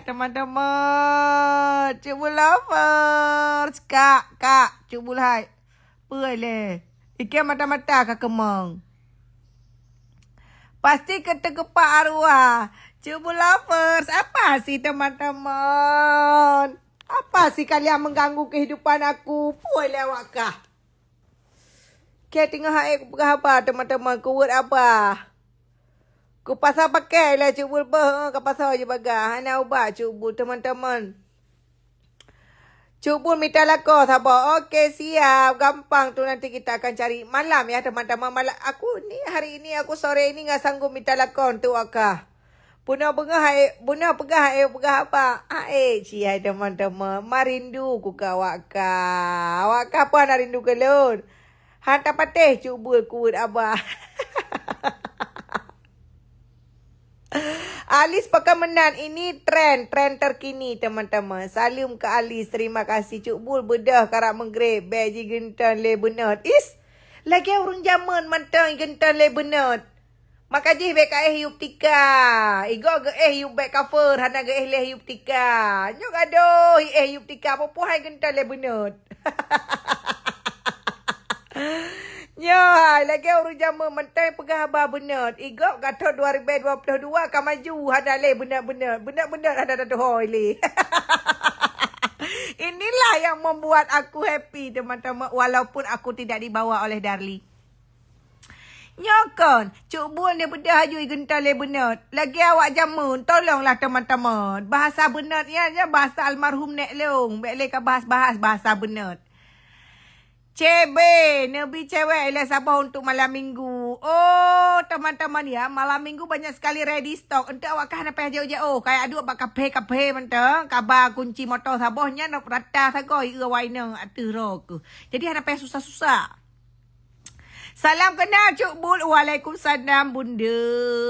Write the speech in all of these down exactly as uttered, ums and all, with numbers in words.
Teman-teman, Cuk Bul lovers, kak, kak, Cuk Bul hai. Peue lé? Ikei mata-mata ka keumong. Pasti keu teukeupak arwah. Cuk Bul lovers, apa sih teman-teman? Apa sih kalian mengganggu kehidupan aku? Peue lé awak kah? Keu teungoh hai kupeugah haba teman-teman, kuweuet haba. Kupasa pakai lé Cuk Bul beuh, ka pasa jih bagah. Hana ubat Cuk Bul teman-teman. Cuk Bul mita lakoe saboh. Oke, siap. Gampang tu, nanti kita akan cari malam ya teman-teman. Malam aku ni, hari ini aku sore ini nggak sanggup mita lakoe untuk awak kah. Bunoe peugah hai, bunoe peugah hai, peugah apa? Hai, ci hai teman-teman. Marindu ku keu awak kah. Awak kah pun hana rindu keu lôn. Han tapatéh Cuk Bul kuweuet haba. Alis pakai meunan, ini tren, tren terkini teman-teman. Saleuem keu Alis, terima kasih Cuk Bul, beudôh karap meugreb, bèk jigeunton lé Beunot. Is, lagèe ureueng jameun mantong jigeunton lé Beunot. Maka jih bèk ka éh yub tika. Igoe geuéh yub bèk kafeur, hana geuéh lé yub tika. Nyoe gadoh éh yub tika, peue-peue hai geunton lé Beunot. Nyoe hai, lagèe ureueng jameun mantong peugah haba Beunot. Igoe gatot dua ribèe dua ploh dua ka maju, hana lé Beunot-Beunot. Beunot-Beunot hana tatuhôi lé. Inilah yang membuat aku happy, teman-teman, walaupun aku tidak dibawa oleh Darli. Nyoe kon, Cuk Bul ni beudôh aju igeunton lé Beunot. Lagèe awak jameun, tolonglah teman-teman. Bahasa Beunot nyan, nyan bahasa almarhum nèk lôn. Bèk lé ka bahas-bahas bahasa Beunot. C B, neubi cewek ilèe saboh untuk malam minggu. Oh, teman-teman ya, malam minggu banyak sekali ready stock. Enteuk awak kah hana payah jauh-jauh. Kaya duek bak kaphé-kaphé mantong. Kaba kunci moto saboh nyan rata sagoe ié awak inong ateueh droe keuh. Jadi hana payah susah-susah. Salam kenal Cuk Bul. Waalaikumsalam Bunda.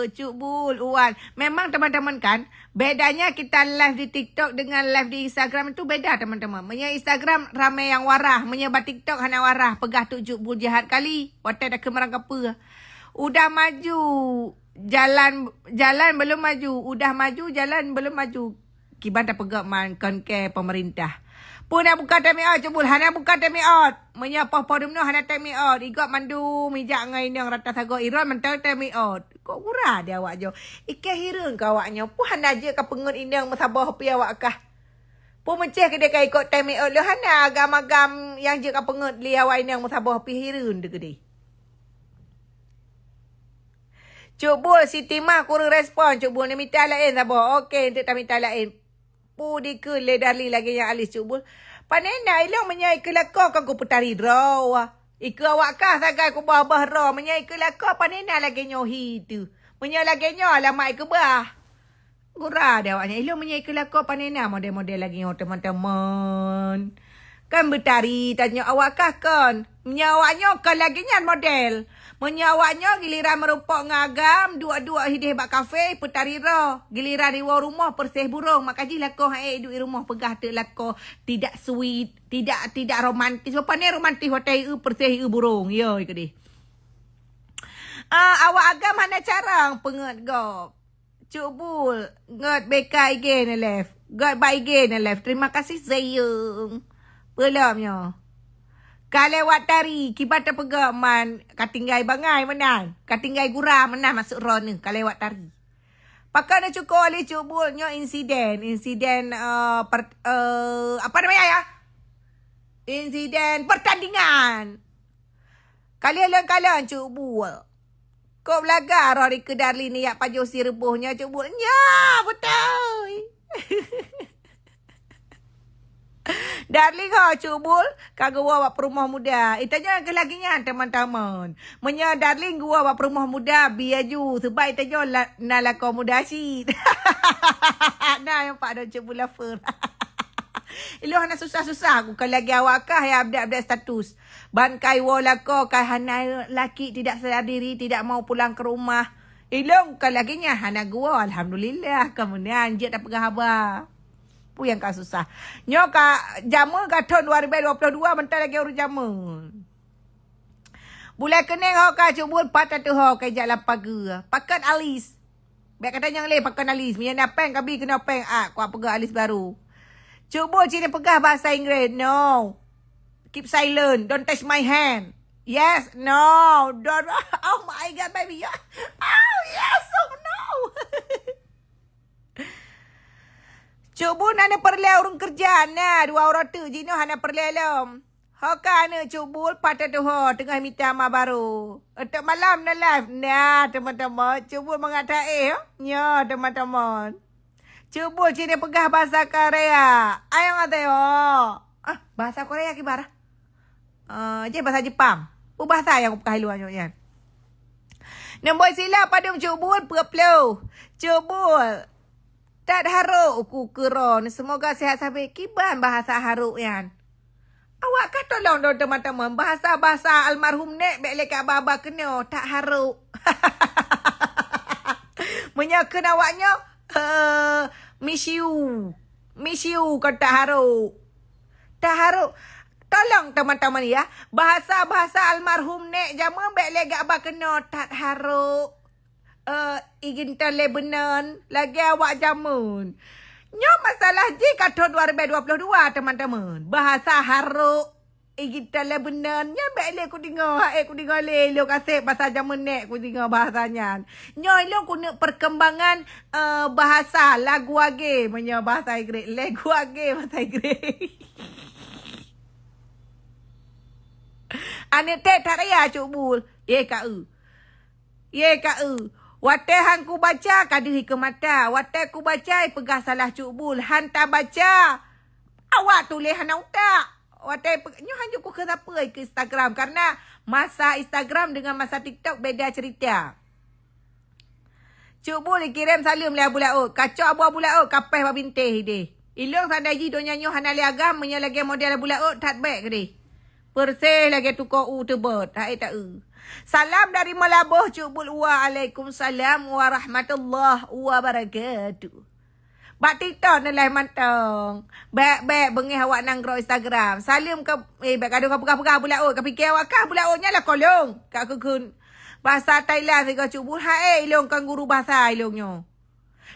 Cuk Bul, Wan. Memang teman-teman kan, bedanya kita live di TikTok dengan live di Instagram itu beda teman-teman. Meunyoe Instagram ramé nyang warah, meunyoe bak TikTok hana warah. Peugah tu Cuk Bul jahat kali. Watèe dak keumeurang kapeue. Udah maju jalan, jalan belum maju. Udah maju jalan belum maju. Kiban tapeugah man kon keu pemerintah. Peue na buka tamiot Cuk Bul, hana buka tamiot. Meunyoe poh-poh dumnoe hana tamiot, igoe mandum ijak ngon inong rata sagoe, iron mantong tamiot. Kok gura di awak nyoe? Ikei hireuen keu awak nyoe, peue hana jeuet ka peungeut inong meusaboh pih awak kah? Peue meucéh keudéh ka ikot tamiot lé hana agam-agam nyang jeuet ka peungeut lé awak inong meusaboh pih hireuen teuh keudéh. Cuk Bul, Siti mah kureueng respon. Cuk Bul, neumita laén saboh. Oke, enteuk tamita laén. Pu dikeue lé Darli lagèe nyan alis Cuk Bul. Panena ilong meunyoe ikeue lakoe kan kupeutari droe. Ikeue awak kah sagai kubah-bah droe. Meunyoe ikeue lakoe panena lagèe nyoe hi teuh. Meunyoe lagèe nyoe alamat ikeubah. Gura deh awak nyan. Ilong meunyoe ikeue lakoe panena model-model lagèe nyoe teman-teman. Kan beutari tanyoe awak kah kon. Meunyoe awak nyoe kon lagèe nyan model. Meunyoe awak nyoe giliran meurumpok ngon agam, duek-duek hideh bak kafe, peutari roh. Giliran iwoe rumoh peureuséh burông, maka jih lakoe han ék duek i rumoh peugah teuk lakoe tidak sweet, tidak, tidak romantis. Apa ni romantis watèe ieu peureuséh ieu burông. Yo, ikeu deh. Ah, awak agam hana carông peungeut gob. Cuk Bul, ngot B K I G na live. Ngot ba I G na live. Terima kasih sayang. Peulom nyoe. Ka lewat tari, kiban tapeugah man ka tinggai bangai meunan. Ka tinggai gura meunan masuk roh neuh, ka lewat tari. Pakon na cuko lé Cuk Bul nyoe insiden, insiden, eh, per-, eh, apa namanya ya? Insiden pertandingan. Kalian lengkalan Cuk Bul. Kok beulaga roh dikeue Darli ni jak pajoh si reuboh nyan Cuk Bul. Nya, beutôi. Darli ho Cuk Bul ka geuwoe bak peurumoh muda. Itanyoe keu lagèe nyan teman-teman. Meunyoe Darli geuwoe bak peurumoh muda, bi aju. Sebab itanyoe la-, na lakoe muda cit. Na nyang pak don Cuk Bul lapor. Ilong hana susah-susah. Aku kan lagèe awak kah ya update-update status. Ban kai woe lakoe, kai hana laki, tidak sadar diri, tidak mau pulang ke rumah. Ilong ka lagèe nyan hana geuwoe, alhamdulillah, ka meunan jeuet tapeugah haba. Peue nyang ka susah. Nyoe ka jameun ka thon dua ribu dua puluh dua mantong lagèe ureueng jameun. Buleuen keuneng ho ka Cuk Bul pat ateueh ho ka jak lam pageue. Pakon alis. Bèk katanyong lé pakon alis. Meunyo na péng kabi keunoe péng, ah, kupeugah alis baru. Cut Bul, ci neupeugah bahasa Inggréh. No. Keep silent. Don't touch my hand. Yes. No. Don't. Oh my God, baby. Oh, yes. Oh, no. Cut Bul, na neupeureulèe ureueng keureuja, na dua uroe teuk jinoe hana peureulèe lom. Ho ka aneuk Cut Bul, pat tatuho teungoh mita ma barô. Eunteuk malam na live, na teuma-teuma. Cut Bul mangat taéh, nyoe teuma-teuma. Cut Bul, ci neupeugah bahasa Korea. Annyeonghaseyo. Ah, bahasa Korea kiban? Ah, jih bahasa Jepang. Peue bahasa nyang kupeugah luwa nyoe nyan? Nombor sila padum Cut Bul, peuet ploh. Cut Bul. That harok ku keudroe. Seumoga sehat sabe. Kiban bahasa harok nyan? Awak ka tolong dong teuma-teuma. Bahasa-bahasa almarhum nèk bèk lé kaba-ba keunoe. That harok. Meunyoe kheun awak nyoe, eh, miss you. Miss you kon that harok. That harok. Tolong teuma-teuma ya. Bahasa-bahasa almarhum nèk jameun bèk lé kaba keunoe. That harok. Eh, i geuntang lé beunan lagèe awak jameun. Nyoe masalah jih ka thôn dua ribèe dua ploh dua, teuma-teuma. Bahasa harok i geuntang lé beunan nyan bèk lé kudeungö, hai kudeungö lé, lôn kaseb bahasa jameun nèk kudeungö bahasa nyan. Nyoe lôn kuneuk perkembangan, eh, bahasa lagu age, meunyoe bahasa Inggréh, lagu age bahasa Inggréh. Aneuk tét that raya Cut Bul. Ye ka eu. Ye ka eu. Watèe han kubaca ka deuh ikeue mata. Watèe kubaca ipeugah salah Cut Bul. Han tabaca, awak tuléh hana utak. Watèe pe-, nyoe hanjeuet kukheun sapeue ikeue Instagram. Karena masa Instagram dengan masa TikTok beda cerita. Cut Bul ikirém saleuem lé Abu Laôt. Kacok Abu, Abu Laôt kapéh bak bintéh idéh. Ilông sandai jih donya nyoe hana lé agam, meunyoe lagèe model Abu Laôt that bèk keudéh. Peureséh lagèe tuko u teubot, hai ta-eu. Salam dari Meulaboh, Cut Bul. Waalaikumsalam warahmatullahi wabarakatuh. Bak TikTok neuh lé mantong. Bèk-bèk beungéh awak nanggroe Instagram. Saleuem ka, eh, bèk gadoh ka peugah-peugah Abu Laôt. Ka piké awak kah Abu Laôt nyan lah kolong. Ka kheun-kheun bahasa Thailand sigoe Cut Bul. Hai, eh, ilông kan guru bahasa ilông nyoe.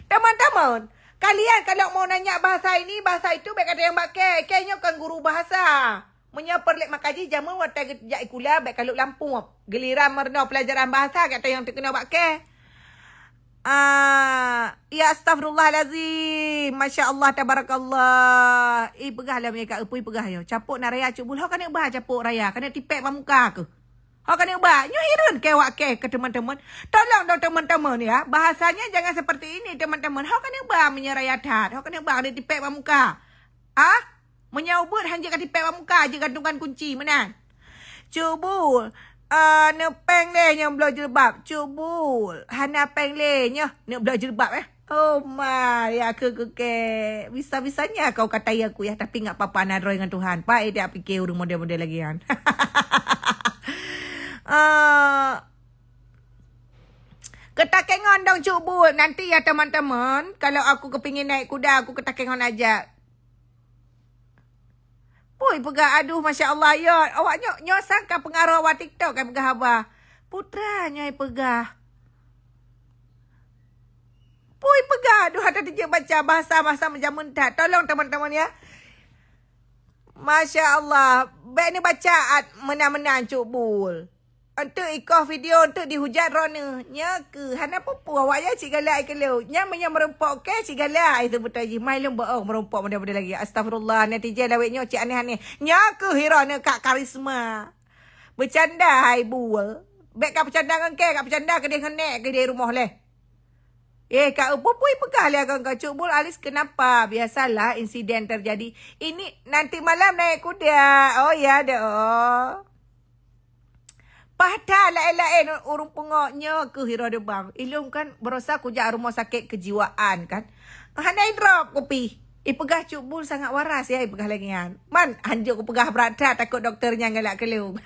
Teman-teman, kalian kalau mau nanya bahasa ini, bahasa itu, bèk katanyong bak kèe. Kèe nyoe kan guru bahasa. Meunyoe peureulèe maka jih jameun watèe geujak sikula bèk kalheueh lam pup. Giliran meurunoe pelajaran bahasa, gata nyang teukeunong bak kèe. Ah, ya astagfirullahalazim. Masya Allah, tabarakallah. Ih, peugah lom, ya, Kak Eupui, peugah, yo. Capôk na raya Cut Bul. Ho keuneuk ba capôk raya, keuneuk tipék bak muka keuh. Ho keuneuk ba. Nyoe hireuen kèe awak kèe keu teman-teman. Tolong dong teman-teman, ya. Bahasanya jangan seperti ini, teman-teman. Ho keuneuk ba meunyoe raya that. Ho keuneuk ba keuneuk tipék bak muka. Ah? Meunyoe ubeuet han jeuet katipék bak muka, jeuet gantungkan kunci, meunan. Cut Bul, ah, neupéng lé nyang bloe jilbab. Cut Bul, hana péng lé nyoe, neubloe jilbab, eh. Oh my, ya keu keu kèe. Bisa-bisanya kau katai aku ya, tapi nggak apa-apa, na droe ngon Tuhan. Pak, eh, dak piké ureueng model-model lagèe nyan. Ah, keutakèngon dong Cut Bul. Nanti ya teman-teman, kalau aku kepingin naik kuda, aku keutakèngon aja. Pui peugah, aduh, masya Allah, ya. Awak nyoe, nyoe sang ka pengaruh awak TikTok ka peugah haba. Putra nyoe peugah. Pui peugah, aduh, hana teujeuet baca bahasa-bahasa meujameun that. Tolong teman-teman ya. Masya Allah, bèk neubaca at meunan-meunan Cut Bul. Enteuk ikoh video, enteuk dihujat droeneuh. Nyoe keuh, hana peue-peue awak nyan cit galak ai keu lôn. Nyan meunyoe meurumpok kèe cit galak ai seubeutôi jih. Mai lôn bohong meurumpok model-model lagèe. Astagfirullah, netizen lawét nyoe cit aneh-aneh. Nyoe keuh droeneuh Kak Karisma. Beucanda hai Bul. Bèk ka peucanda ngon kèe, ka peucanda keudéh ngon nèk keudéh rumoh lé. Eh, Kak Eupui peugah lé keu Cut Bul, alis kenapa? Biasalah insiden terjadi. Ini nanti malam naik kuda. Oh ya dah. Pah that laén-laén ureueng peungok nyoe keuh hiroe deubang. Ilông kan baroesa kujak rumoh sakét kejiwaan kan. Hana idrop kupi. Ipeugah Cut Bul sangat waras ya, ipeugah lagèe nyan. Man, hanjeuet kupeugah brat that, takot dokto nyan galak keu lôn.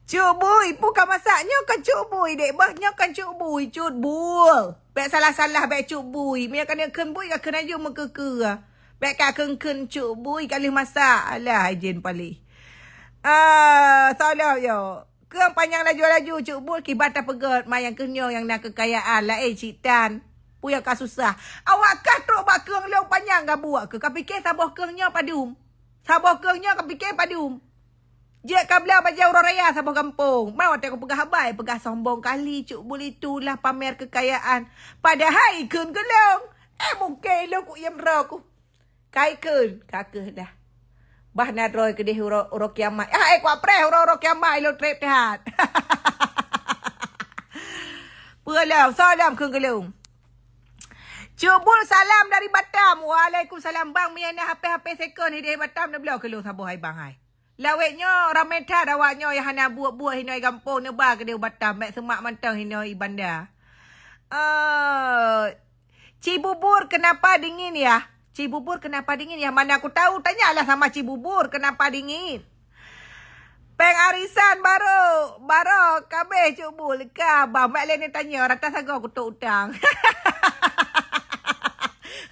Cut Bui, peue ka masak nyoe kan Cut Bui, dek bah nyoe kan Cut Bui, Cut Bul. Bèk salah-salah bèk Cut Bui. Meunyo ka neukheun Bui, ka kheun aju meukeue-keue. Bèk ka kheun-kheun Cut Bui ka lheueh masak. Alah, hai jén paléh. Ah, salah yo. Keueng panyang laju-laju, Cuk Bul, kiban tapeugét, ma nyang keuh nyoe nyang na keukayaan, laén cit tan. Peue nyang ka susah. Awak kah trok bak keueng lôn panyang gabuek keuh. Ka pike saboh keueng nyoe padum. Saboh keueng nyoe ka pike padum. Jeuet ka blah bajée uroe raya saboh gampông. Ma watée kupeugah haba, peugah sombong kali Cuk Bul itulah pamer keukayaan. Padahai ikheun keu lôn. Eh, mungken lôn ku iem droe ku. Ka ikheun, ka keuh dah. Bah na droe keudeh uroe, uroe kiamat. Ah, eh, kuat preh uroe, uroe kiamat, ilôn treb that. Peue lom, soe lom kheun keu lôn. Cuk Bul, salam dari Batam. Waalaikumsalam. Bang, meunyo na HP-HP second hideh Batam, neubloe keu lôn saboh hai bang hai. Lawét nyoe ramé that awak nyoe nyang hana buet-buet hinoe gampông neuba keudeh u Batam, bèk seumak mantong hinoe i banda. Eh, Cibubur kenapa dingin ya? Cibubur kenapa dingin ya? Mana aku tahu, tanyalah sama Cibubur kenapa dingin. Péng arisan baru, baru kabeh Cuk Bul ka, bang, bèk lé neutanya, rata sagoe kutok utang.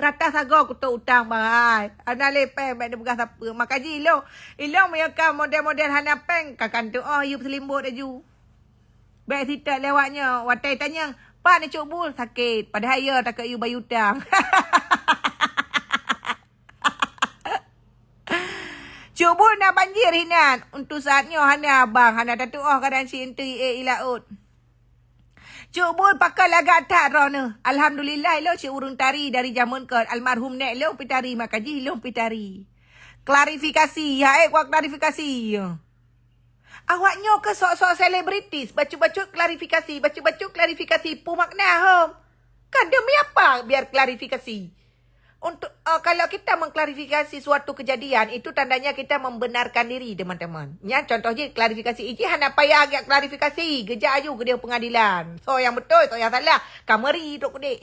Rata sagoe kutok utang, bang, hai. Hana lé péng, bèk neupeugah sapeue. Maka jih ilong, ilong meunyo ka model-model hana péng, ka kantoe oh yup seulimbot laju. Bèk sitat lé awak nyoe, watèe tanyong, "Pat ni Cuk Bul?" Sakét, padahai ya takot yue bayeue utang. Cuk Bul na banjir hinan. Untuk saat nyoe hana, bang, hana tatuoh kadang si enti eh i laôt. Cuk Bul pakon lagak that droeneuh. Alhamdulillah, ilong cit ureueng tari dari jameun kon. Almarhum nèk lôn pi tari, maka jih ilong pi tari. Klarifikasi, ya eh, kuat klarifikasi. Awak nyoe keu sok-sok selebritis, bacut-bacut klarifikasi, bacut-bacut klarifikasi, peue makna hom? Kan demi apa biar klarifikasi? Untuk, eh, kalau kita mengklarifikasi suatu kejadian, itu tandanya kita membenarkan diri, teman-teman. Ya, contoh jih, klarifikasi iji hana payah agak klarifikasi, geujak aju keudeh pengadilan. So yang betul, so yang salah, ka meuri trok keudeh.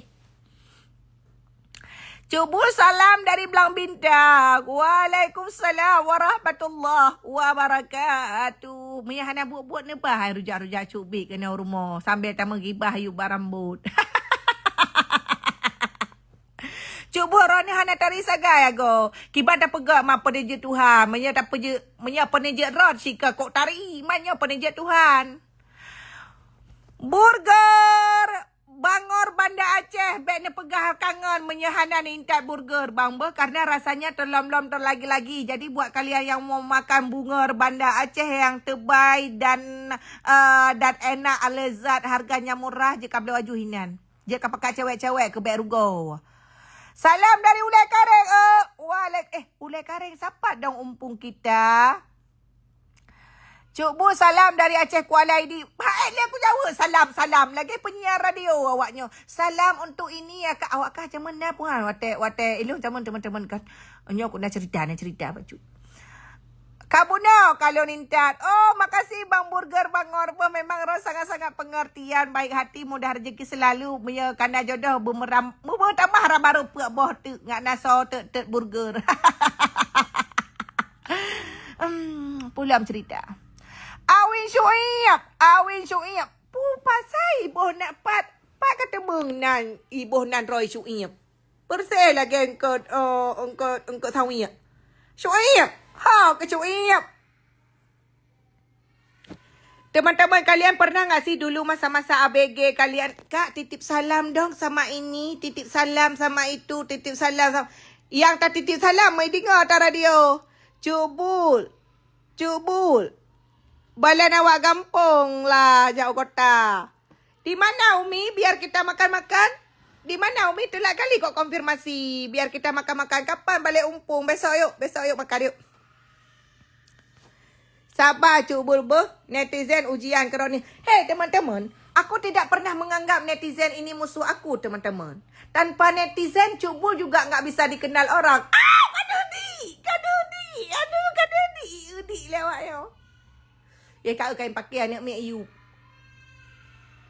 Cuk Bul, salam dari Blang Bintang. Waalaikumsalam warahmatullahi wabarakatuh. Meunyo hana buet-buet neuba hai rujak-rujak Cuk Bik keunoe rumoh sambil tameugibah yub bak rambot. Cuk Bul, droeneuh hana tari sagai agoe. Kiban tapeugah ma peuneujeuet Tuhan. Meunyo tapeujeuet, meunyo peuneujeuet rot sika kok tari, ma nyoe peuneujeuet Tuhan. Burger Bangor Banda Aceh, bèk neupeugah kangen meunyo hana neuintat burger, bang, beuh, karena rasanya terlom-lom terlagi-lagi. Jadi buat kalian yang mau makan burger Banda Aceh yang terbaik dan, eh, dan enak, lezat, harganya murah, jeuet kabloe aju hinan. Jeuet kapakai cewek-cewek keu bèk rugoe. Salam dari Ulèe Kareng, eh, waalek-, eh, Ulèe Kareng, sapa dong umpung kita? Cuk Bul, salam dari Aceh Kuala Idi. Hai, lé aku jaweueb salam-salam. Lagèe penyiar radio awak nyoe. Salam untuk ini ya, Kak. Awak kah jameun na puhan? Watèe, watèe ilong jameun teman-teman kan. Nyoe aku na cerita, na cerita bacut. Kabuno kalau nintat. Oh, makasih Bang Burger Bangor. Beuh, memang roh sangat-sangat pengertian, baik hati, mudah rezeki selalu. Meunyo kana jodoh, beumeram, beumeutambah ram baru peuk boh teuk, ngat na soe teuk-teuk burger. Hmm, pulang cerita. Awin Syuib, Awin Syuib. Pu pasai iboh nak pat, pat ka teumeung nan iboh nan roi Syuib. Persis lagèe eungkôt, oh, eungkôt, eungkôt sawiek. Syuib, ha, keu Syuib. Teman-teman, kalian pernah nggak sih dulu masa-masa A B G kalian, "Kak, titip salam dong sama ini, titip salam sama itu, titip salam sama," yang tatitip salam, mai dengar atas radio. Cubul, cubul. Balan awak gampông lah, jak u kota. Di mana, Umi? Biar kita makan-makan. Di mana, Umi? Telat kali kok konfirmasi. Biar kita makan-makan. Kapan balik Umpung? Besok yuk, besok yuk makan yuk. Sabar, Cubul beuh. Netizen ujian keronih. Hei, teman-teman. Aku tidak pernah menganggap netizen ini musuh aku, teman-teman. Tanpa netizen, Cubul juga nggak bisa dikenal orang. Ah, gadoh di! Gadoh di! Aduh, gadoh di! Udik lewat yo. Ya, kak kain pakai aneuk miet Ayub.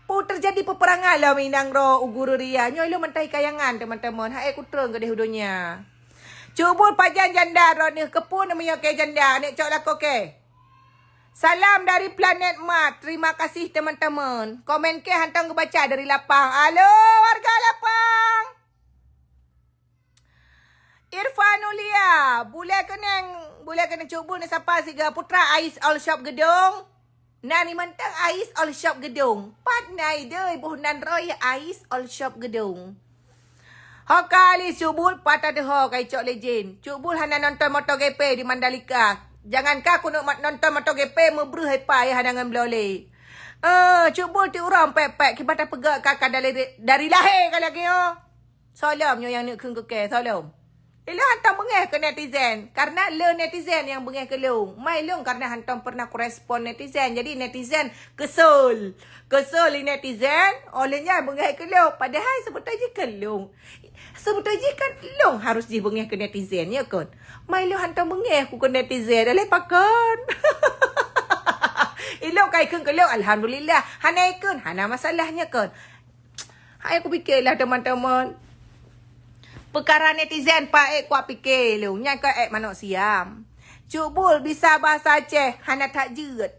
Pu terjadi peperangan lom inang ro u guru ria. Nyoe lom meutai kayangan, teman-teman. Hai kutreng gadeh u donya. Cubul pajan janda ro neuh kepun meunyoe ke janda. Aneuk cok lako ke. Salam dari planet Mars. Terima kasih, teman-teman. Komen ke hantong geubaca dari lapang. Halo, warga lapang. Irfanulia, bulèe keuneng, bulèe keuneng Cubul ni sapa siga Putra Ais All Shop Gedong. Na ni mantong Ais All Shop Gedong. Pat na ideh boh nan roh Ais All Shop Gedong. Ho ka Ais Cubul patah deuho ka icok lé jén. Cubul hana nonton MotoGP di Mandalika. Jangankan keuneuk mat-, nonton MotoGP, meubreuh ipa ya hana ngon bloe lé. Eh, Cubul ti urang pek-pek kiban tapeugah ka, ka dari, dari lahé ka lagée nyoe. Soe lom nyoe nyang neuk kheun keu kée, soe lom. Ilôn hantom beungéh keu netizen, karena le netizen nyang beungéh keu lôn. Mai lôn karena hantom pernah kurespon netizen, jadi netizen kesel. Kesel di netizen, oleh nyan beungéh keu lôn. Padahai seubeutôi jih keu lôn. Seubeutôi jih kan lôn harus jibeungéh keu netizen, ya kon? Mai lôn hantom beungéh ku keu netizen, oleh pakon? Ilôn ka ikheun keu lôn, alhamdulillah. Hana ikheun, hana masalah, nya kon? Hai kupike lah teman-teman. Peukara netizen paék kupiké lôn, nyan keuh ék manok siam. Cubul bisa bahasa Aceh, hana that jeuet.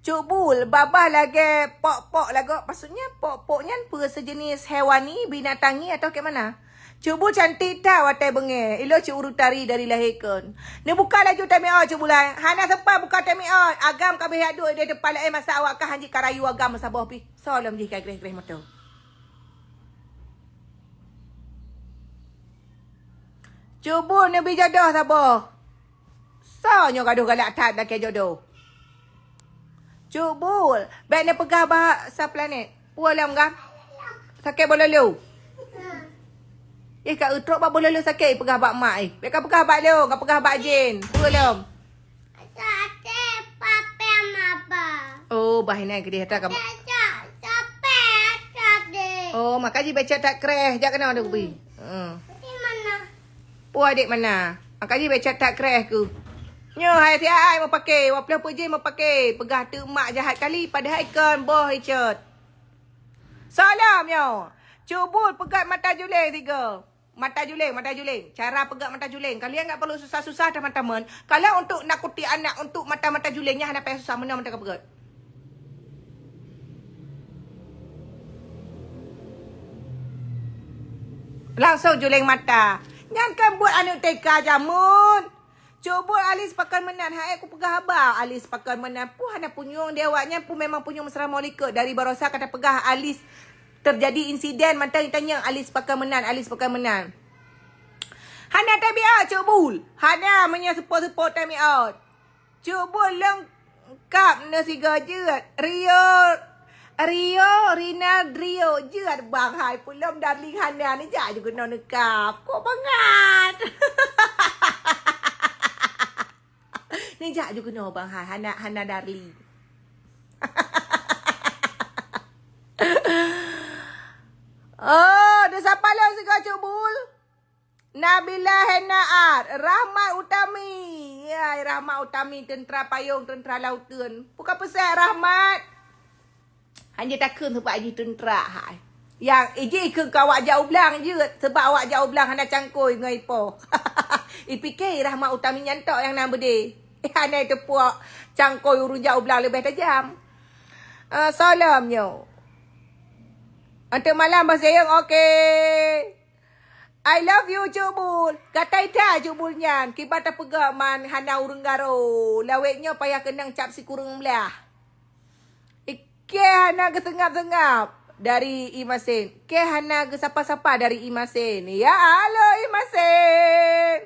Cubul babah lagée pok-pok lagoe, maksudnya pok-pok nyan peue, sejenis hewani, binatangi atau kek mana? Cubul cantik that watée beungéh, ilôn cit ureuëng tari dari lahé kon. Neubuka laju tamiot Cubul ai. Hana sempat buka tamiot, agam ka beh yak duek di teumpat laén masa awak ka hanjeuet ka rayu agam meusaboh pih. Soe lom jih ka greh-greh moto. Cubul neubi jodoh saboh. Soe nyoe gadoh galak that lakée jodoh? Cubul, bék neupeugah bahasa planet. Peue lom gam? Sakét bololo. Eh, ka eutrok bak bololo sakét peugah bak mak eh. Bék ka peugah bak lôn, ka peugah bak jén. Peue lom? Ate pape maba. Oh, bah inan keudeh ata ka. Ate sape ate. Oh, maka jih becak tak kreh, jak kena ada kubi. Hmm. Di mana? Puai dek mana? Maka jih becak tak kreh ku. Nyoe hai si ai meupaké, waploh peujeuet meupaké. Peugah teuk mak jahat kali, padahai kon boh icet. Salam nyoe. Cubul peugah mata juleng tiga. Mata juleng, mata juleng. Cara peugah mata juleng. Kalian nggak perlu susah-susah, teman-teman. Kalau untuk nakuti anak untuk mata-mata juleng, nyan hana payah susah, meunan mantong ka peugah. Langsung juleng mata. Nyan kan buet aneuk T K jameun. Cubul alis pakon meunan, hai kupeugah haba, alis pakon meunan. Puh hana punyueng di awak nyan, puh memang punyueng meuseuramong likot. Dari barosa ka tapeugah alis terjadi insiden, mantong tanyong alis pakon meunan, alis pakon meunan. Hana tabiat Cubul. Hana meunyoe seupôt-seupôt tabiat. Cubul lengkap neusigoe jeuet. Rio, Rio, Rinal, Rio jeuet bang hai. Peulom Darling hana, neujak ju keunoe neukab. Kok bangat. Neujak ju keunoe bang hai, hana, hana Darling. Oh, dah sapa lom sigoe Cubul? Nabila Henaat, Rahmat Utami. Ya, Rahmat Utami, tentera payong, tentera lauteun. Bukan pesan Rahmat. Hanya takheun sebab jih tentera hai. Yang iji keu awak jak u blang jeuet, sebab awak jak u blang hana cangkoi ngon ipo. Ipike Rahmat Utami nyan tok nyang na beudé. Hana teupuak cangkoi ureuëng jak u blang leubeh tajam. Uh, salam nyoe. Untuk malam bahasa yang okey. I love you, Cubul. Gatai that Cubul nyan. Kiban tapeugah man hana ureuëng garo. Lawét nyoe payah keunong cap sikureueng blah. Ikeh hana geuseungab-seungab dari Imasen. Keh hana geusapa-sapa dari Imasen. Ya Allah, Imasen.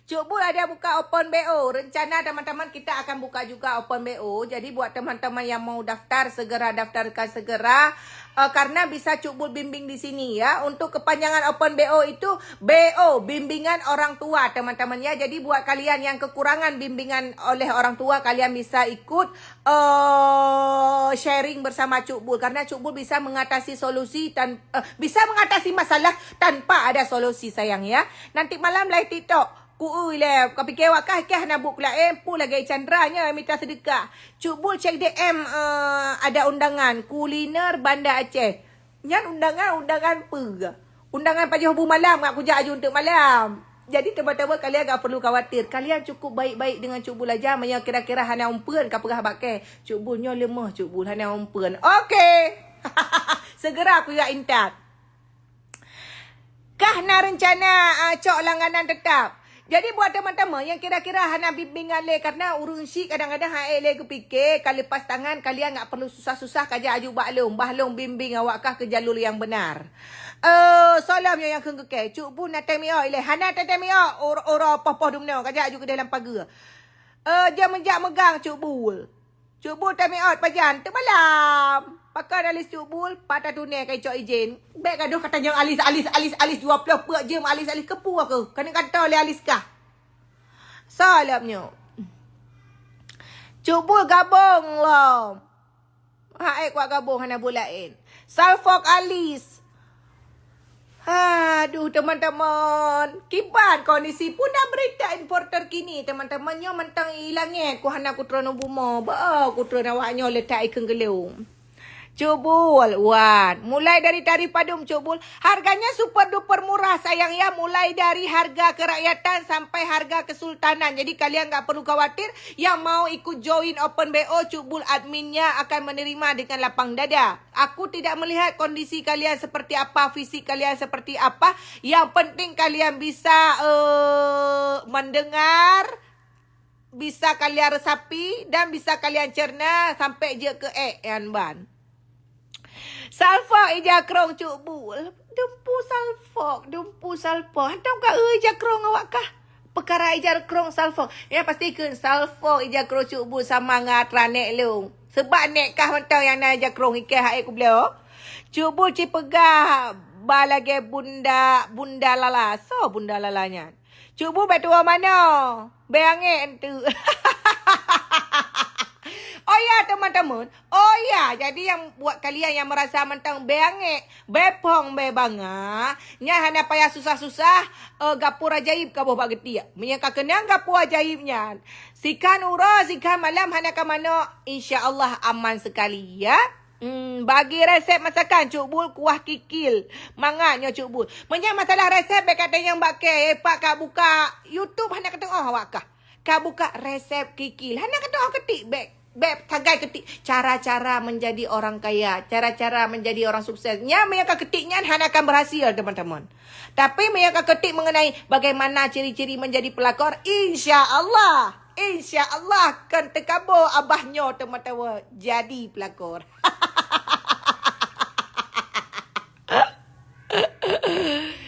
Cubul ada buka open B O. Rencana teman-teman kita akan buka juga open B O. Jadi buat teman-teman yang mau daftar, segera daftarkan segera. Uh, karena bisa Cubul bimbing di sini ya. Untuk kepanjangan open B O itu B O, bimbingan orang tua teman-teman ya. Jadi buat kalian yang kekurangan bimbingan oleh orang tua, kalian bisa ikut uh, sharing bersama Cubul. Karena Cubul bisa mengatasi solusi tan uh, bisa mengatasi masalah tanpa ada solusi sayang ya. Nanti malam live TikTok. Kuui lé, ka pikée awak kah, kah na buet keu laén, peue lagée Chandra nyan mita seudeukah. Cubul cek D M, eh, ada undangan kuliner Banda Aceh. Nyan undangan, undangan peue? Undangan pajoh bu malam, ngak kujak aju untuk malam. Jadi teman-teman kalian gak perlu khawatir. Kalian cukup baik-baik dengan Cubul aja, meunyoe kira-kira hana umpeuen ka peugah bak kée. Cubul nyoe leumoh, Cubul hana umpeuen. Okey. Segera kujak intat. Kah na rencana, ah, cok langganan tetap? Jadi buat teman-teman yang kira-kira hana bimbingan lé, karena ureuëng syik kadang-kadang hana lé geupike, ka lepas tangan, kalian nggak perlu susah-susah kajak aju bak lôn, bah lôn bimbing awak kah ke jalur yang benar. Eh, soe lom nyoe nyang kheun keu kèe, Cuk Bul na tamiok ilée, hana tamiok, ura-ura poh-poh dumnoe, kajak aju keudeh lam pageue. Eh, jeuet meujak meugang Cuk Bul. Cuk Bul tamiok pajan teumalam. Pakon alis Cuk Bul, pat tatunai ka icok idin. Bèk gadoh ka tanyong alis, alis, alis, alis dua ploh peuet jeuem alis, alis keupeue keuh. Keuneuk kata lé alis kah. Soe lom nyoe. Cuk Bul gabong lom. Hai kuat gabong hana buet laén. Salfok alis. Aduh, teman-teman. Kiban kondisi pun dah berita info terkini, teman-teman. Nyoe mantong i langét ku hana kutroh u bumoe. Ba kutroh awak nyoe letak ikheun geulong. Cuk Bul, wan. Mulai dari tarif padum, Cuk Bul. Harganya super duper murah, sayang ya. Mulai dari harga kerakyatan sampai harga kesultanan. Jadi kalian nggak perlu khawatir. Yang mau ikut join open B O, Cuk Bul adminnya akan menerima dengan lapang dada. Aku tidak melihat kondisi kalian seperti apa, fisik kalian seperti apa. Yang penting kalian bisa, eh, mendengar, bisa kalian resapi, dan bisa kalian cerna sampai jeuet keu ék nyan ban. Salfok ija krong Cuk Bul. Dumpu salfok, dumpu salfok. Hantom ka eu ija krong awak kah? Peukara ija krong salfok. Ya, pasti kheun salfok ija krong Cuk Bul sama ngon atra nèk lôn. Sebab nèk kah mantong nyang na ija krong ikèe hai kubloe. Cuk Bul ci peugah ba lagèe bunda, bunda lala. Soe bunda lala nyan? Cuk Bul bèk tuwoe manoe. Bèk angèk enteuk. Oh ya, teman-teman. Oh ya, jadi yang buat kalian yang merasa mantong bèk angèk, bèk phong, bèk banga, nyan hana payah susah-susah, eh, gapur ajaib ka boh bak geutiek. Meunyoe ka keunong gapur ajaib nyan, sikhan uroe, sikhan malam hana ka manok, insya Allah aman sekali, ya. Hmm, bagi resep masakan Cuk Bul kuah kikil. Mangat nyoe Cuk Bul. Meunyoe masalah resep bèk katanyong bak kèe, eh, pat ka buka YouTube hana kateu'oh awak kah. Ka buka resep kikil. Hana kateu'oh keutik bèk. Bèk tagai keutik cara-cara menjadi orang kaya, cara-cara menjadi orang sukses. Nyan meunyoe ka keutik nyan hana akan berhasil, teman-teman. Tapi meunyoe ka keutik mengenai bagaimana ciri-ciri menjadi pelakor, insya Allah, insya Allah kan teukabô abah nyoe teumatawa jadi pelakor.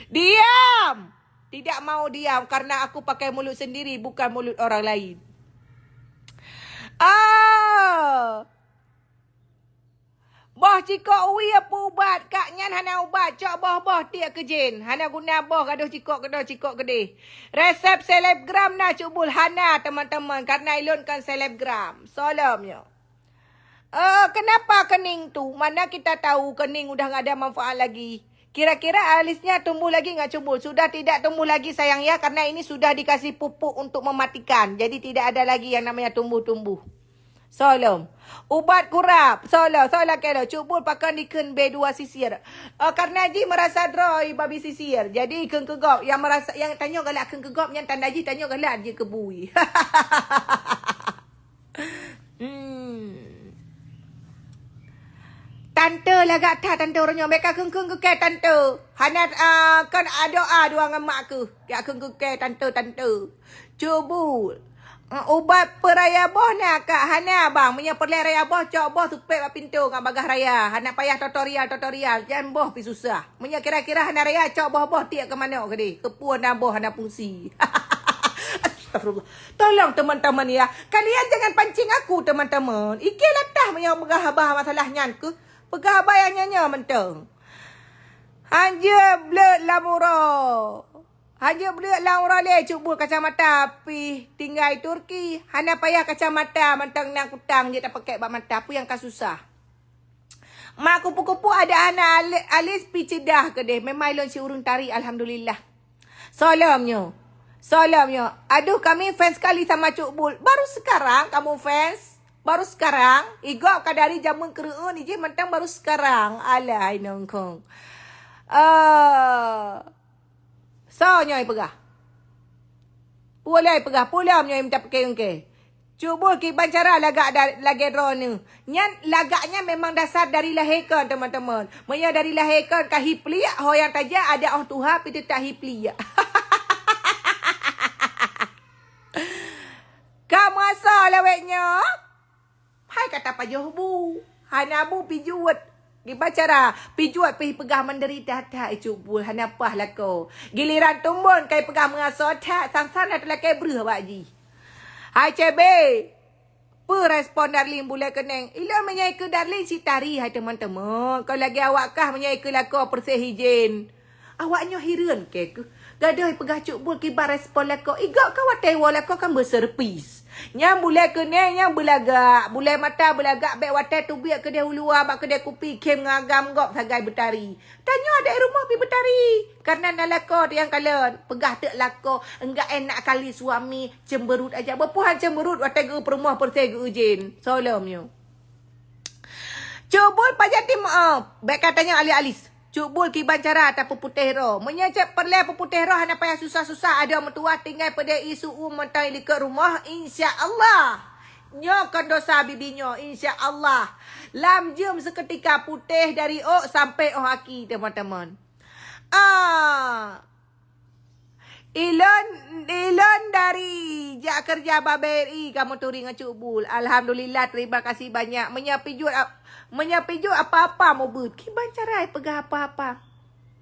Diam! Tidak mau diam karena aku pakai mulut sendiri, bukan mulut orang lain. Ah! Boh cikok wie peuubat, kak nyan hana ubat, cok boh-boh tiek keu jén. Hana guna boh gadoh cikok keudeh, cikok keudeh. Resep selebgram na Cuk Bul hana, teman-teman, karena ilôn kan selebgram. Soe lom nyoe. Eh, kenapa kening tu? Mana kita tahu kening udah nggak ada manfaat lagi? Kira-kira alisnya tumbuh lagi nggak, Cuk Bul? Sudah tidak tumbuh lagi, sayang ya, karena ini sudah dikasih pupuk untuk mematikan. Jadi tidak ada lagi yang namanya tumbuh-tumbuh. Soe lom. Ubat kurap. Soe lom, soe lom kelo. Cuk Bul pakon dikheun B dua sisir. Eh, karena jih merasa droe babi sisir. Jadi ikheun keu gob. Yang merasa, yang tanyoe galak kheun keu gob nyan tanda jih tanyoe galak jih keu bui. Hmm. Tante lagak that tante uroe nyoe. Bèk ka kheun-kheun keu kèe tante. Hana, ah, kan adoa dua ngon mak keuh. Bèk kheun keu kèe tante, tante. Cuk Bul. Ah, ubat peuraya boh na kak hana bang. Meunyoe peureulèe raya boh, cok boh seupet bak pintoe ngon bagaih raya. Hana payah tutorial-tutorial. Jan boh pi susah. Meunyoe kira-kira hana raya, cok boh-boh tiek keu manok keudeh. Keupeue na boh hana fungsi. Astagfirullah. Tolong teman-teman ya. Kalian jangan pancing aku teman-teman. Ikei latah meunyoe peugah haba masalah nyan keuh. Peugah haba nyang nyoe-nyoe mantong. Hanjeuet bleuet lam uroe. Hanjeuet bleuet lam uroe lé Cuk Bul kacamata pih tinggai Turki. Hana payah kacamata mantong na kutang jeuet tapakèk bak mata. Peue nyang ka susah? Mak kupu-kupu ada anak ale-, alis pi ceudah keudeh. Memang lôn si ureueng tari, alhamdulillah. Soe lom nyoe. Soe lom nyoe. Aduh, kami fans sekali sama Cuk Bul. Baru sekarang kamu fans? Baru sekarang? Igob ka dari jameun keureueun ijih mantong baru sekarang. Alah, hai nongkong. Eh, soe nyoe peugah? Peue lé peugah? Peue lom nyoe minta peuke-ungke? Cuk Bul kiban cara lagak da-, lagèe droeneuh. Nyan lagak nyan memang dasar dari lahé kon, teman-teman. Meunyoe dari lahé kon ka hi pliek, ho nyang tajak adak óh tuha pih teutab hi pliek. Nyoe, hai ka tapajoh bu. Hana bu pijuet. Kiban cara, pijuet pih peugah menderita that, eh, Cut Bul, hana paih lakoe. Giliran tumbon kai peugah meuasoe that, sang-sang na teulakée breuh bak jih. Hai C B, peue respon Darling buleue keuneng? Ilôn meunyoe keu Darling cit tari hai teuma-teuma. Kon lagée awak kah meunyoe keu lakoe peureséh idin. Awak nyoe hireuen keu, gadôh peugah Cut Bul kiban respon lakoe. Igob ka watée woe lakoe kan beuserpis. Nyang buleue keuneng, nyang beulagak, buleue mata beulagak bék watée teubiet keudeh u luwa bak keudè kupi khém ngon agam gob sagai beutari. Tanyoe adak rumoh pih beutari. Kareuna na lakoe nyang kalon, peugah teuk lakoe, enggak enak kali suami, cemberut aja. Beupuhan cemberut watée geu peurumoh peureséh geu idin. Soe lom nyoe. Cut Bul pajan timeu'oh, bék ka tanyoe alis-alis. Cut Bul kiban cara tapeuputéh droe. Meunyoe cit peureulée peuputéh droe hana payah susah-susah, adoe meutuwah tinggai peudeh isu u mantong likot rumoh, insya Allah. Nyoe kon dosa bibi nyoe, insya Allah. Lam jeuem seukeutika putéh dari ôk sampoe 'oh aki, teuma-teuma. Ah. Ilôn, ilôn dari jak keureuja bak B R I kamoe turi ngon Cut Bul. Alhamdulillah, terima kasih banyak. Meunyoe pijuet ap-, meunyoe pijuet apa-apa mubeuet. Kiban cara peugah apa-apa?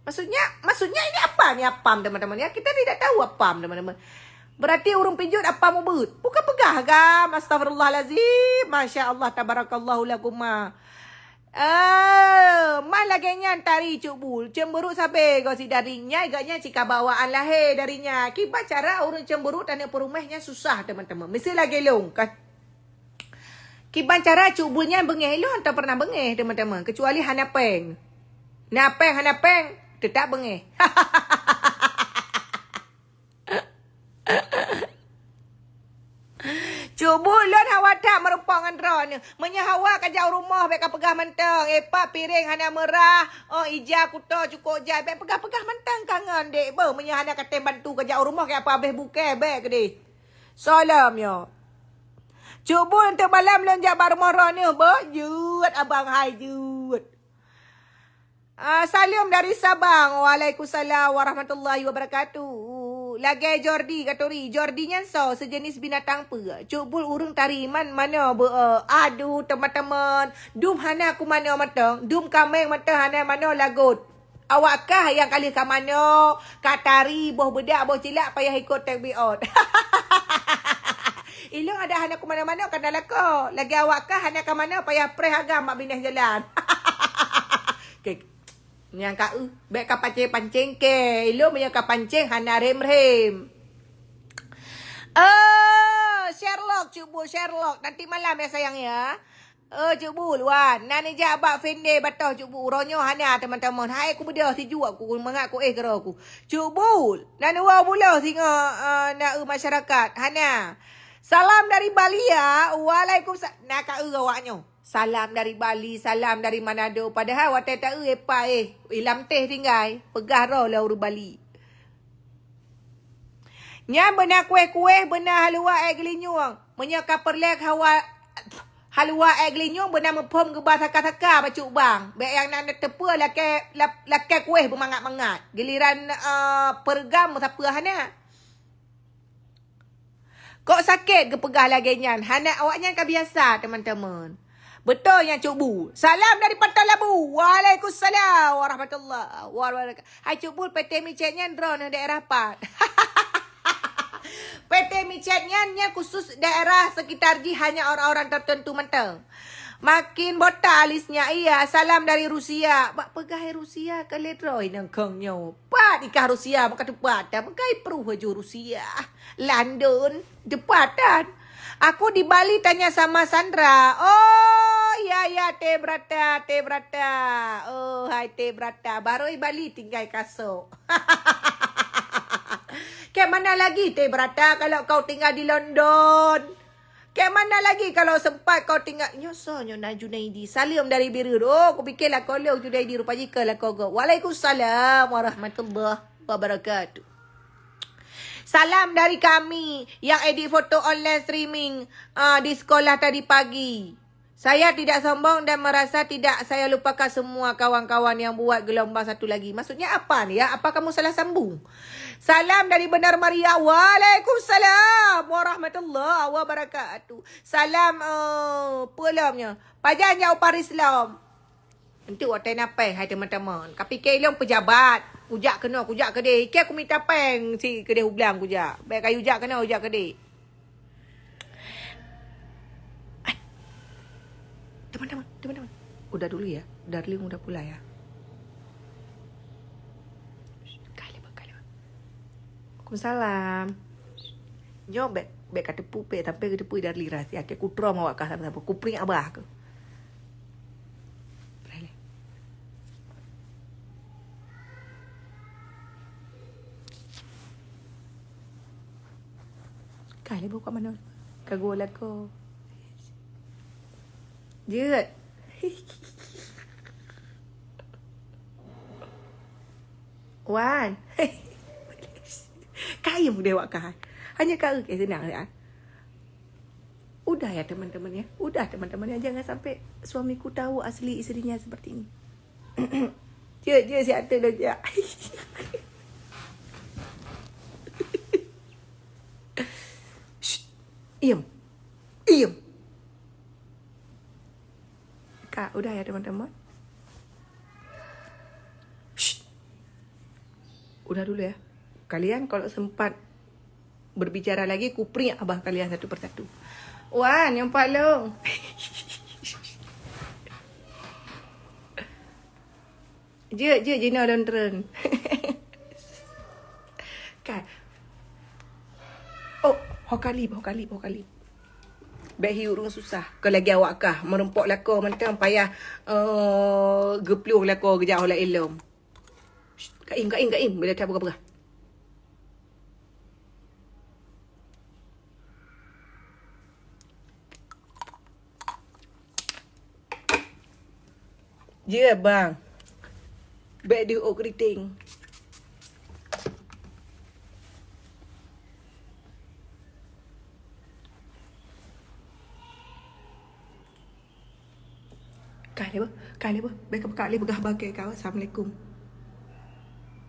Maksudnya, maksudnya ini apa ni apam, teman-teman, ya? Kita tidak tahu apam, teman-teman. Berarti ureuëng pijuet apam mubeuet. Bukan peugah agam. Astagfirullahalazim. Masya Allah, tabarakallahu lakuma. Eh, man lagée nyan tari Cut Bul, cemberut sabe goh si Darling nyan, gobnyan cit ka bawaan lahé dari nyan. Kiban cara ureuëng cemberut aneuk peurumoh nyan susah, teman-teman. Mesti lagée lôn, kan? Kiban cara Cut Bul nyan beungéh, ilôn hana pernah beungéh, teman-teman. Kecuali hana péng. Na péng, hana péng, tetap beungéh. Cut Bul, lôn hawa that meurumpok ngon droeneuh. Meunyoe hawa ka jak u rumoh, bék ka peugah mantong, "Eh, Pak, piréng hana meurah. Oh, ija kuto cukôp jai." Bék peugah-peugah mantong ka ngon dek. Beuh, meunyoe hana ka tem bantu ka jak u rumoh, keu apa habéh bukée, bék keudeh. Soe lom nyoe. Cut Bul, teuk malam lôn jak bak rumoh droeneuh, beuh, jeuet abang hai, jeuet. Ah, salam dari Sabang. Waalaikumsalam warahmatullahi wabarakatuh. Lagée Jordi katuri. Jordi nyan soe, sejenis binatang peue? Cut Bul, ureuëng tari man manoe beu-, eh, aduh, teman-teman. Dum hana kumanoe mantong. Dum kaméng mantong hana manoe lagot. Awak kah nyang ka lheueh kamanoe, ka tari, boh beudak, boh cilak, payah ikot take me out. Ilôn adak hana kumanoe-manoe, ka na lakoe. Lagée awak kah hana kamanoe, payah preh agam bak binéh jalan. Oke. Nyang ka, eh, bék ka pancéng-pancéng kée. Ilôn meunyoe ka pancéng hana rhem-rhem. Eh, Sherlock, Cut Bul, Sherlock. Nanti malam ya, sayang, ya. Eh, Cut Bul, wan. Nan ijak bak Fende batoh, Cut Bul. Uroe nyoe hana, teman-teman. Hai, kubeudôh sijuek ku, mangat ku éh keudroe ku. Cut Bul, nan dua buloh singoh, eh, na eu masyarakat. Hana. Salam dari Bali, ya. Waalaikumsa-, na ka eu awak nyoe. Salam dari Bali, salam dari Manado. Padahai watée ta eu, eh, pa, eh, ilam teh tinggai. Peugah droe lé ureuëng Bali. Nyan beuna kueh-kueh, beuna haluwa ék geulinyueng. Meunyoe ka peureulée hawa, haluwa ék geulinyueng, beuna muphom geuba saka-saka bacut bang. Bék nyang na teupeue lakée, la-, lakée kueh beumangat-mangat. Giliran, eh, peureugam meusapeue hana. Kok sakét geupeugah lagée nyan, hana awaknyan ka biasa, teman-teman. Beutôi nyan, Cut Bul. Salam dari Pantai Labu. Waalaikumsalam warahmatullahi wabarakatuh. Hai Cut Bul, P T Micet nyan droeneuh daerah pat? P T Micet nyan, nyan khusus daerah sekitar jih, hanya orang-orang tertentu mantong. Makin botak alisnya, iya, salam dari Rusia. Bak peugah Rusia ka lé droe nangkong nyoe. Pat ikah Rusia, meuka teupat, meuka ipruh laju Rusia. London, teupat tan. Aku di Bali tanya sama Sandra. Oh, ya, ya, Teh Brata, Teh Brata. Oh, hai Teh Brata. Baru di Bali tinggai kasok. Ke mana lagi, Teh Brata, kalau kau tinggal di London? Ke mana lagi kalau sempat kau tinggal? Nyoe soe nyoe nan Junaidi. Salam dari Bireuen. Oh, kupikir lakoe lôn Junaidi, rupa jih keu lakoe gob. Waalaikumsalam warahmatullahi wabarakatuh. Salam dari kami yang edit foto online streaming, ah, di sekolah tadi pagi. Saya tidak sombong dan merasa tidak saya lupakan semua kawan-kawan yang buat gelombang satu lagi. Maksudnya apa ni ya? Apa kamu salah sambung? Salam dari Benar Maria. Waalaikumsalam warahmatullahi wabarakatuh. Salam, eh, peue lom nyoe? Pajan jak u Paris lom. Enteuk watèe na péng hai teman-teman. Ka pike lôn pejabat. Kujak keunoe, kujak keudéh. Ikei kumita péng si keudéh u blang kujak. Bèk kayue jak keunoe, jak keudéh. Ai. Teman-teman, teman-teman. Udah dulu ya. Darling udah pulang ya. Kali, kali. Waalaikumsalam. Nyoe bèk, bèk kateupeue pih, tapi kateupeue dari rahsia. Keu kutrom awak kah sama-sama. Kupring abah keuh. Kali buka mana? Kagok lakoe. Jeuet. Wan. Kayém deh awak kah. Hanya kau ke senang ya. Udah ya teman-teman ya. Udah teman-teman ya. Jangan sampai suamiku tahu asli istrinya seperti ini. Jeuet, jeuet siat tu dah jak. Shh. Iem. Iem. Kak, udah ya teman-teman. Shh. Udah dulu ya. Kalian kalau sempat berbicara lagi, kupring abah kalian satu persatu. Wan, nyang palong. Jeuet, jeuet, jinoe lôn treun. Kan. Oh, ho kalib, ho kalib, ho kalib. Bèk hi ureueng susah. Keu lagèe awak kah, meurumpok lakoe mantong payah, eh, geuplueng lakoe geujak ho laén lom. Shh, kaim, kaim, kaim. Bila that buka-buka. Jeuet bang. Bèk diuok keriting. Ka lé beuh, ka lé beuh. Bèk ka lé peugah bak kèe kawat. Assalamualaikum.